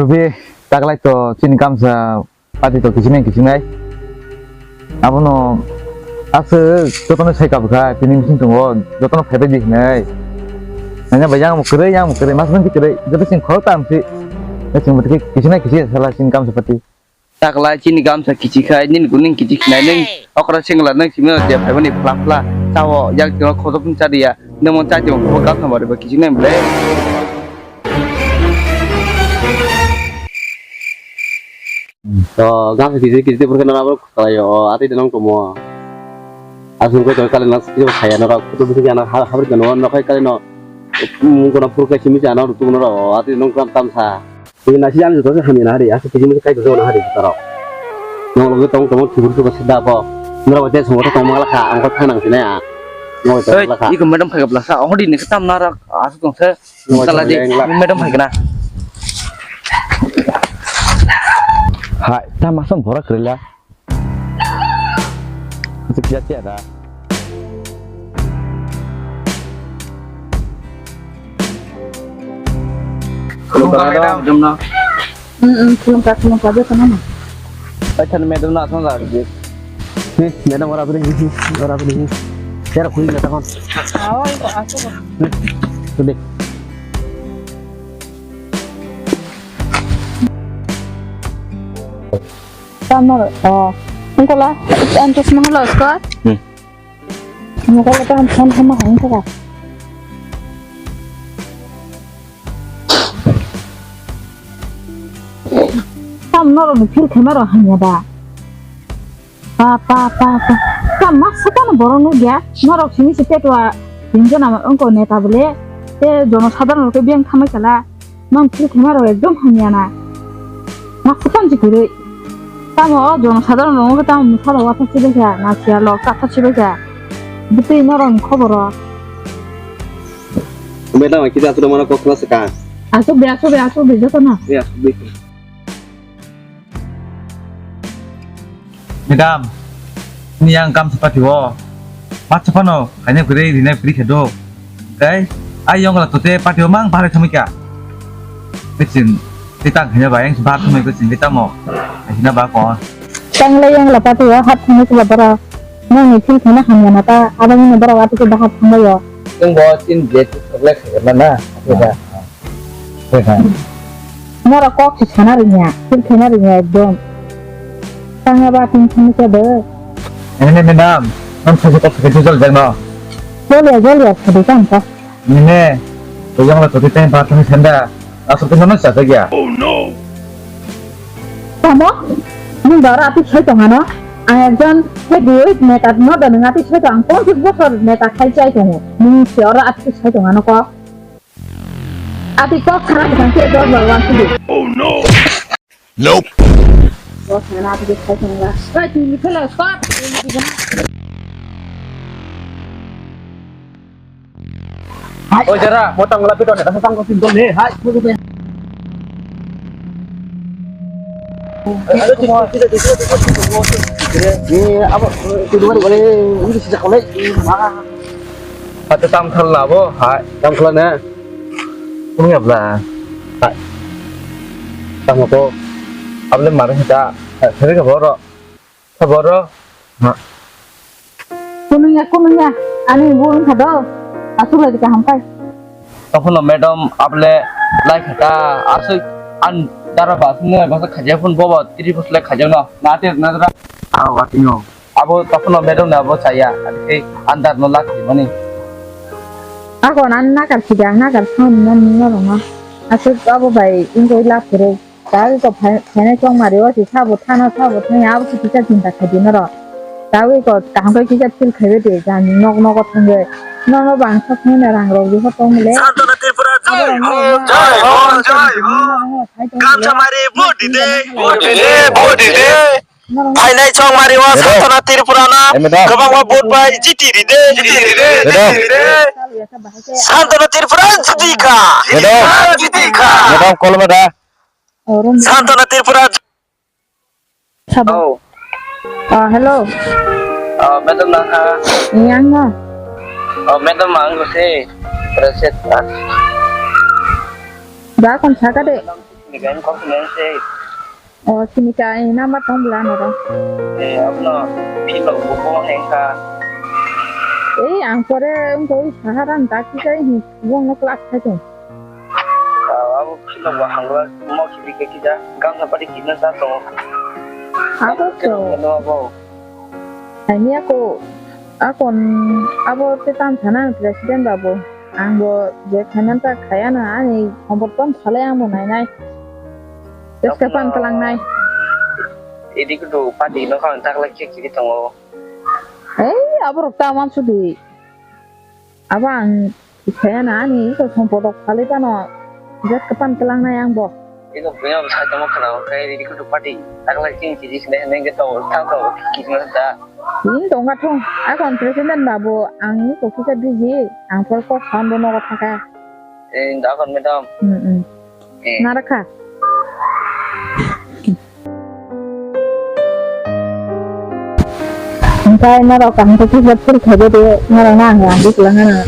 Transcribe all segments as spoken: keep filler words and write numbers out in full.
Be, taklai to chini kamsa party to kisinai kisinai. Abono aswk jotono sai kabkha, tini bising tongo, jotono phaibai di hinai. Nanya bai yang kwrwi, yang kwrwi, mas nang kwrwi, joto sing khorok ta amsi. Nang sing mutiki kisinai kisi sala chini kamsa party. Taklai chini kamsa kichi khai, nini kuning kichi khnai, nang okra singla, nang simi je phaimani phla phla, chao, yang tino khojok pun chadiya, nang mon chati mo kamsa bari ba kichi nai ble. To, gamsa kisi kisi purkhe nang abo khlaio, o, ati denong tomo. Aswk koi to kali nang kisi khaya nang kutu bisi yana ha, habri kano, nang khai kali no, um, kono purkhe simi jana rutu no, ati denong kam tamsa. Ini nasi jani joto se hamya nahari, aswk kisi misi kai joto nahari joto rok. Nang loge tong tong thibur thibur sida bo. Nora bo tes mo tong mangla kha, ang ko thang nang sine a. Nang ko Oi, thang la kha. Iko madam phai gabla sa, hodi ni tam narak, aswk tong se. Nang ko Kala di, thang la. Madam phai gana. Hai, ta masam bora krela. Itu biasa ya dah. Khulumkha, madam. Madam no. Hmm, hmm, khulumkha, khulumkha, joto no. Oi, thani madam no asong jar di. Ni, madam ora bini, ora bini. Tera khui na takon. Aoi, ko aso ko. Ni, tu de. Tamo, oh, engkola, antes mangalo, Scott. Hmm. Mukolo ta phone hama hang kha. Tam norok ni feel khaima rok hamya da. Pa, pa, pa, pa. Tam ma sakano borok nukya. Norok simi se petwa tinjon ama wngko neta bole. Te jono sadharon rok biyang thamai kala. Mang feel khaima rok ekdom hamya na. Maksa tang si kwrwi. Tamo o jono sadharon rok wngkha tamo mwsa rok watha sibai kha, na siya lok chatha sibai kha. Bwtwi norok ni khobor o. Madam, kita atuh mana kok kelas ka? Asuk be, asuk be, asuk be, joto na. Ya, asuk be. Madam, ni yang kam seperti wo. Mat sepano, kanya gede, rina gede kedo. Kai, ai yang kalau tute party wo mang bahari thamika. Kecil, kita hanya bayang sebar thamai kecil kita mo. Hina ba kon. Tanglai yang lapa tu ya, hat thamai tu lapa ra. Nang ni feel khaina hamya na ta, abang ni bara wati ke bahat thamai yo. Yang bawa tin jet, sebelah sana, ya. Norok kok se sana rwngya, feel khaina rwngya ekdom. Tangya ba tin thani khe de. Nini madam, nang khaji kok khaji jol jang no. Jol ya, jol ya, khadi kam ka. Nini, to yang la to tin ba thani senda, asuk tin no sa ya. Tamo, nung da ora ati sai tong ano. Ang ekjon heavyweight neta no da nung ati sai tong, ang ponchas bosor neta khai chai tongo. Nung se ora ati sai tong ano ko. Ati kok khara khang khe dor bar wan sidi. Oh no. Nope. Kok khara ati khe khai tong la. Oi, twi ni phela stop. Oi, jara, motang la pito ne, dasang ko sin dol ne. Hai, buku pe. Eh, abo, itu dua kali, ini sejak oleh. Ate tam thal labo, hai. Tam thal na. Kung ya bla. Hai. Tam ko. Able mare hita. Hai, seri ka boro. Ka boro. Ha. Kunung ya, kunung ya. Ani burung kado. Asuk lagi kaham kai. Tokhono madam able lai khata. Asuk an dara basung ne basa khaja phun bobo tiri bus lai khaja no. Na te na dara. Aw, atingo. Abo tokhono madam na abo chaya, adi khe andar no lakhi mani. Ako nan nakar kidang, nakar phone nan norong no. Asuk abo bai ingkoi lak phuru. Tari ko phai-, phainai chong mari o si sabo thana sabo thani abo si kisa chinta khaidi norok. Tawi ko kaham khe kisa feel khaibe de jani nok nogo thangwi. Nono bangsa phone rang rok riho tong le. Santana Tripura, jai ho, jai ho, jai ho. Kamsa mari vote dide. Vote dide, vote dide. Phainai chong mari o Santana Tripura no. Kwbangma vote bai jiti ride. Jiti ride. Santana Tripura jiti kha. Jiti kha. Madam, call ma da. Santana Tripura. Sabo. Oh. Ah, hello. Oh, madam na ha. Yang no. Oh, madam ang ko se. Reset. Da kon saka de. Ni gan kok ni se. O, sini ka, eh, number tong bla noro. Eh, abno philo buko hengka. Eh, ang pore wngko ui saharan dakti kai hi, wngno class khai tong. Ah, abo philo bo hangla mo khibi ke kija, gamsa pari kina sa tong. Abo to. Ano abo. Ani ako, akon abo te tam sana president babu. Ang bo je khaimanta khaya na ani hombor ton salai ang bo nainai. Jeska pan kalangnai. Idi kudu padi no khan tak lagi kiri tongo. Ei, abo rok ta man sudi. Abo ang khaya na ani ko hombor rok salai tano. Jeska pan kalangnai ang bo. Ino buya bo sai tamo khana kai idi kudu padi tak lagi kiri kiri nengge to thang to kiri na da. Ini tongkha thung. Akon president babu, ang ni kokisa busy. Ang pore kok sound no kotha kha. Eh, dakon madam. Hmm, hmm. Eh. Narakha. Engkai norok ang kokisa phuri khaide de, norok na ang rang di klang ana.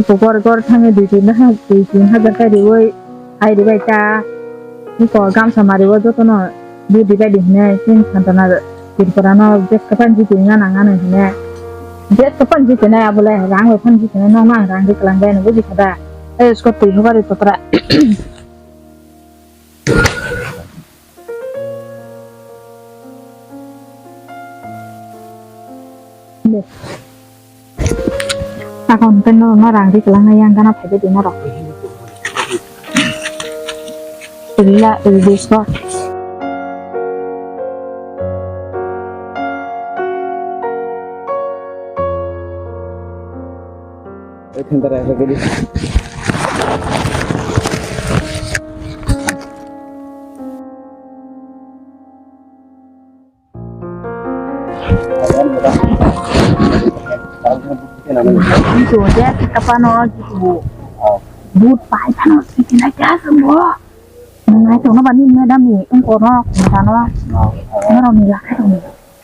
Ko gor gor thangwi dui tin ha, dui tin hajar kai riwi. Hai ribai ta, iko gamsa maribo jotono budi bai di hwnwi, chini Santana Tripura no bes kapan jiti wngna nang ano hwnwi. Bes kapan jiti nai abole, rang bai phan jiti nai, nokno ang rang ri kwlang bai no buji kha da. Ei, usko twi hokari totra. Takon tei norok no rang ri kwlangnai yang gana phai di norok. Rila, release ko. Ito je kapano jitu. But pai phano siti na kya sambo. Nungai to no bani madam ni ungko no kano. Noro ni lakai to.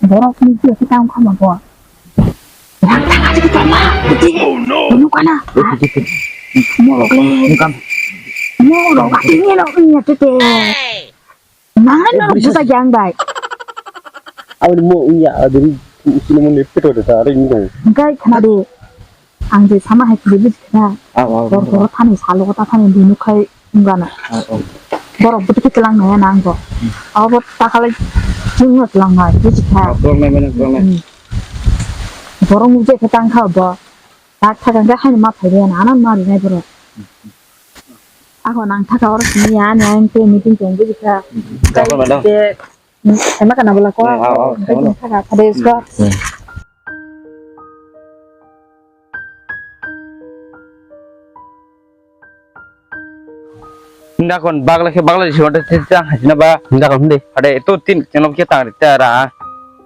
Borok ni je kita ungko ma bo. Yang tanga jitu ma. Unu kana. Mo le. Mo lo ka ini lo ini tete. Mangai no busa jang bai. Aboni mo wngya adiri sini mo ni peto de ta ring dong. Hingkai khna di. Ang je sama hai kiri bit khna. Aw, aw, aw. Bor bor thani salo ta thani dunu khai wngana. Aw, aw. Borok buti khe tlang nai na ang bo. Abo bo ta khalai jing no tlang nai bit khna. Aw, tlang nai, tlang nai. Hmm. Borok muje khe tang kha bo. Tak thakang khe haino ma phai rw na, ano ma rwnai borok. Ako nang thaka oro sini ya, ani ang tei meeting tong bujikha. Chakor madam. Tei, hmm, ema kana bola ko. Hmm, aw, aw, tei aw. Thaka, thade isko. Hmm. Hinda kon bagla khe bagla jisi wante tei tang hasina ba. Hinda kon hindi. Ade itu tin channel khe tang rite ara.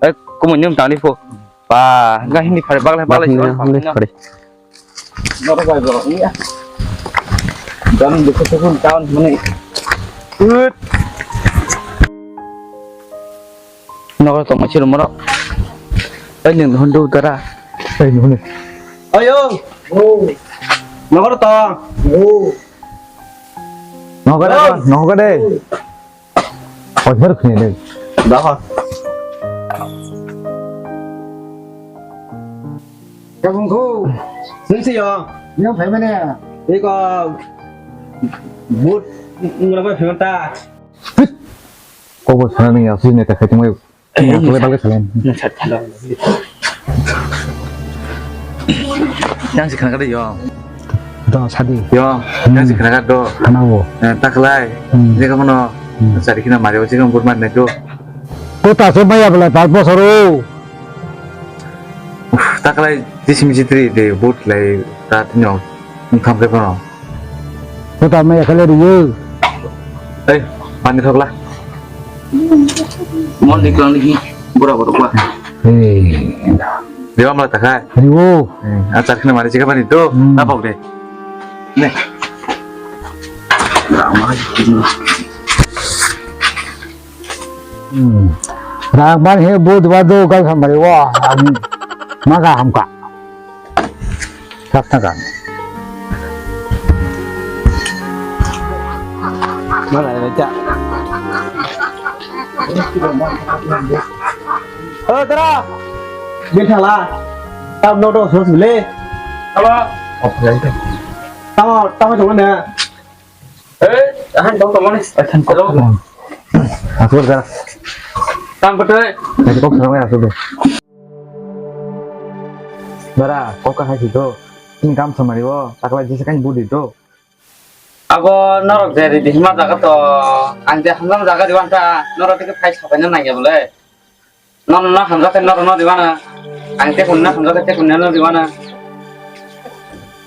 Eh, kumu nyum tang di pho. Ba, hinga hindi phare bagla bagla jisi wante hindi phare. Norok bai borok ni ya. Dan dukhu sukun town mani. Ut. Nokar tongma chiro morok. Ai nwng hundu dara. Ai nwng. Ayo. Oh. Nokar tong. Oh. Nokar, nokar de. Oi, her khini de. Daha. Kabung ko. Sing si yo. Yo, phai mane. Iko. But ngora bai phai ta. Hit! Kok bo sana ni asli neta khai tongmai. Eh, ya, kole balai salen. Nang sat thalo. Yang si khana kada yo. Do sadi. Yo, yang si khana kada do. Khana bo. Eh, taklai. Hmm. Ini kamu no. Hmm. Sari kina mari wajib kamu bermain itu. Kota semua ya belai empat belas oro. Uf, taklai di simi sitri de but lai ta tinyo. Ngkham ke kono. Kota maya kale riyo. Eh, pani thokla. Mon di klang di bura bura kwa. Hei. Dewa mala takai. Riwo. Eh, achar kena mari chika pani to. Hmm. Apa udah? Nih. Ramai. Hmm. Rang ban he bo dua do gal samari wa. Maga hamka. Sak taka. Mana ya, cak. Oh, tara. Dia salah. Tam no do sos bile. Apa? Tamo, tamo tong mana? Eh, ahan tong tong mana? Ahan kok. Hello. Aku dah. Tam betul. Jadi kok sama ya sudah. Bara, kok kahai situ. Ini kam sama dia. Takla jisi kan budi tu. Abo norok je ridi hima jaga to, ang je hamjak jaga riwan ta, norok tike phai sabaina nangya bole. Nono no hamjak khe norok no riwana, ang te kunna hamjak khe te kunna no riwana.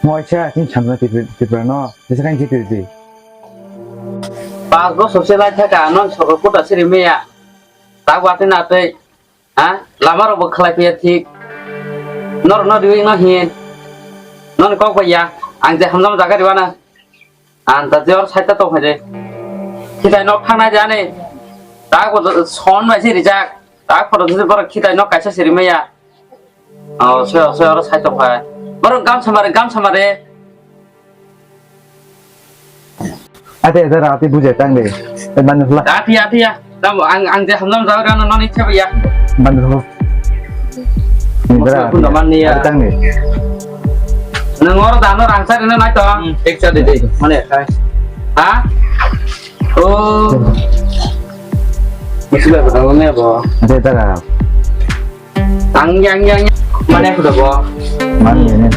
Mo aisa, tin samna Tripura, Tripura no, jesa kain jiti ridi. Pas bosor se lai thaka, non sokol kota siri meya. Tak wati na tei. Ha? Lama rok bo khlai phiya thik. Nor no riwi no hin. Non kok bai ya. Ang je hamjam jaga riwana. Ang ta je or side ta tong phai de. Khitai nok thang nai jani. Ta ko son bai se rijak. Ta ko je bor khitai nok kaisa siri maya. Oh, se se or side tong phai. Bor gam samare, gam samare. Ate, ate, ate, bujai tang de. Eh, ban hula. Ate, ate, ya. Tamo, ang, ang je hamjam jao rano non ichha ya. Ban hula. Ni bera, ate, ate, tang de. Nang or dano rangsa reno nai to. Hmm, ek cha de de. Mane khai. Ha? Oh. Musi ba ba ne bo. Ate, tara. Ang yang yang. Mane kuda bo. Mane ne.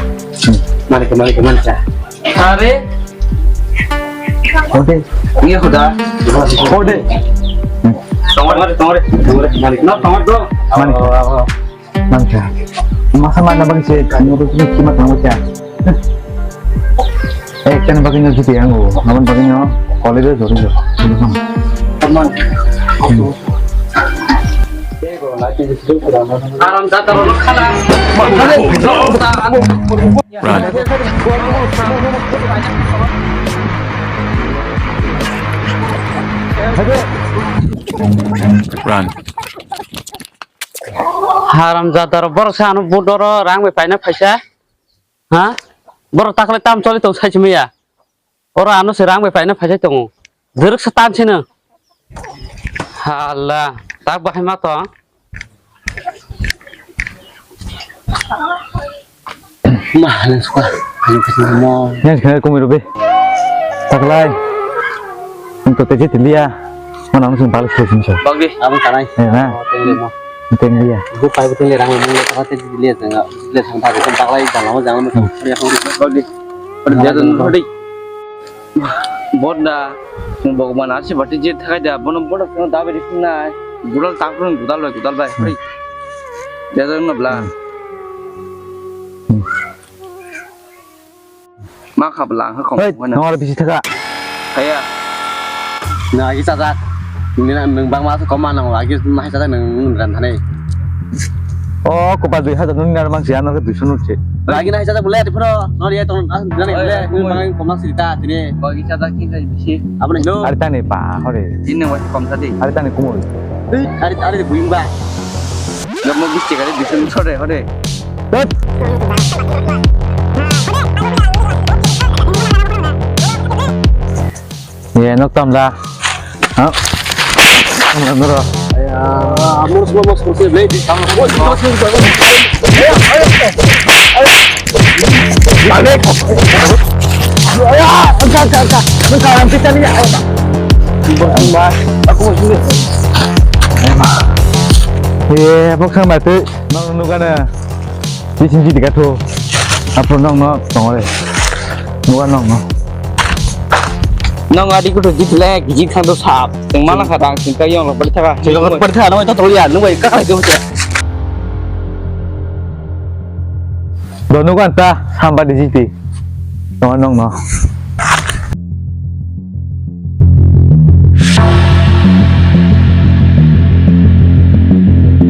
Mane ke mane ke mane cha. Are. Ode. Iya kuda. Ode. Tongor mare tongor tongor mane. No tongor do. Mane. Mane cha. Masa mana bang se kanu tu ni kima tongor cha. Eh, kan bagino jiti ango, naman bagino college jori jo. Aram jataro khala. Run. Run. Haram jataro borok sa ano budoro rang bai paina phaisa. Ha? Borok takle tam choli tong sai chimiya. Oro ano se rang bai paina phaisai tongo. Jerek sa tan sino. Hala, tak bahai ma to. Ma, nang suka. Nang suka mo. Nang suka kumi rubi. Taklai. Untuk teji tilia. Mana nang sing balik sih sih. Bang di, abang tanai. Ya na. Oh, tengok mo. Tengok ya. Gue pai betul ya rang mo. Taklai teji tilia tengok. Tilia tengok. Taklai jangan mo jangan mo. Bang di. Pada dia tu tadi. Boda, Bhagwan arsi bati je thakai da, bono boda kono dabe ri nai, gudal tak run gudal bai, gudal bai, hoi. Dia tu na bla. Hmm. Ma khap lang ha kong. Hei, mana? Nong ada bisi thaka. Kaya. Na agi sajak. Nini na nung bang ma kom ma nong agi ma hai sajak nung nung ran thani. Oh, kopal dui hajar nung nar mang sia nor dui sunu che. Lagi na hai sajak bole ati phoro. Nor ye tong as jani bole nung bang kom ma sita tini. Bagi sajak kin sai bisi. Apa ni? Ari tani pa hore. Ini wasi kom tadi. Ari tani kumul. Ari ari buing ba. Namo bisi kali dui sunu sore hore. Tut. Ye, nok tam da. Ha? Tam da, noro. Ya, amor semua mau seperti ini, di sana. Woi, kita sini juga. Ayo, ayo, ayo. Balik. Ya, enggak, enggak, enggak. Enggak, enggak, kita lihat. Ayo, Pak. Timbang, timbang. Aku mau sini. Ayo, Pak. Ye, bok sama tu. Nong nugana. Di sini di katu. Apa nong no tongore. Nuga nong no. Nong adi kutu jit le jit khang do sap. Teng mana kha dang sing kai yong lo pali thaka. Sing lo pali thaka nong to to ya nong bai ka kai do cha. Do nuga ta samba di jiti. Nong nong no.